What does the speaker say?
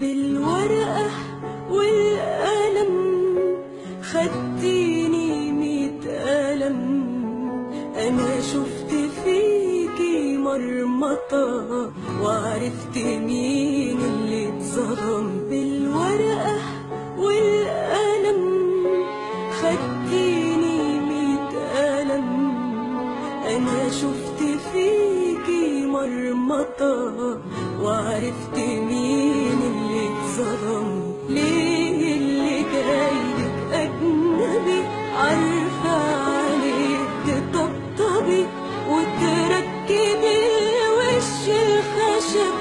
بالورقة والقلم خدتيني 100 قلم، أنا شفت فيكي مرمطة وعرفت مين اللي اتظلم. بالورقة والقلم خدتيني 100 قلم، أنا شفت فيكي مرمطة وعرفت مين اللي اتظلم. ليه اللي جايلك أجنبي عارفة عليه تطبطبي وتركبي الوش الخشب.